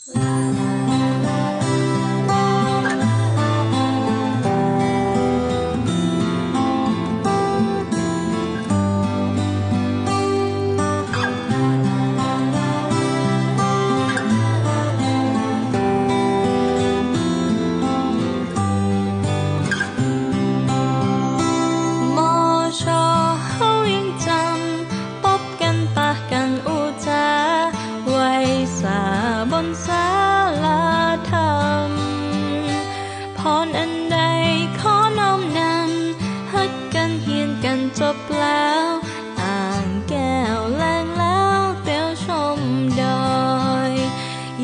ມໍຊໍ ເຮົາຍັງຈຳ ພົບກັນ ປະກັນ ອູຈາ ໄຫວ້ສາບົນສາລາທຳ ພອນອັນໃດຂໍນ້ອມນຳ ຮັກກັນ ຮຽນກັນ ຈົບແລ້ວ ອ່າງແກ້ວແລງແລ້ວ ແຕ່ວຊົມດອຍ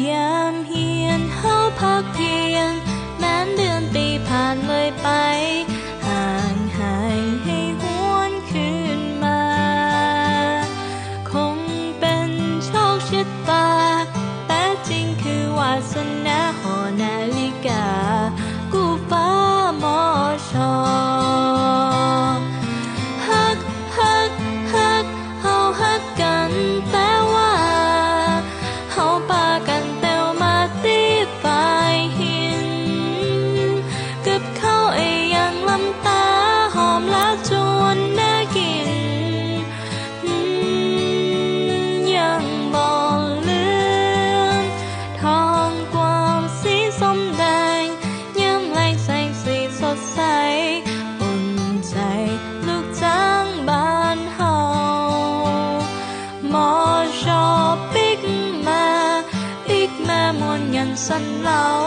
ຍາມຮຽນເຮົາພາກພຽງ ແມ່ນເດືອນປີຜ່ານເລີຍໄປ ຫ່າງຫາຍໃຫ້ຫວນຄືນມາ ຄົງເປັນໂຊກຊະຕາ ແຕ່ຈິງຄືວາສະໜາ ຫໍນາລິກາກູ້ຟ້າ ມໍຊໍ ຮັກ ຮັກ ຮັກ ເຮົາຮັກກັນ ແຕ່ວ່າ ເຮົາປາກັນແຕ່ວມາຕິດຝາຍຫີນ ກັບເຂົ້າໄອຢ່າງລຳຕາ ຫອມລາຈວນໜ້າກິນ ຍັງບໍ່ລືມ ທ້ອງກວ້າງສີສົ້ມແດງ ຍາມແລງແສງສີສົດໃສ ອຸ່ນໃຈລູກຈ້າງບ້ານເຮົາ ມໍຊໍ ປິກມາ ປິກມາ ມ່ວນກັນສັນເລົາ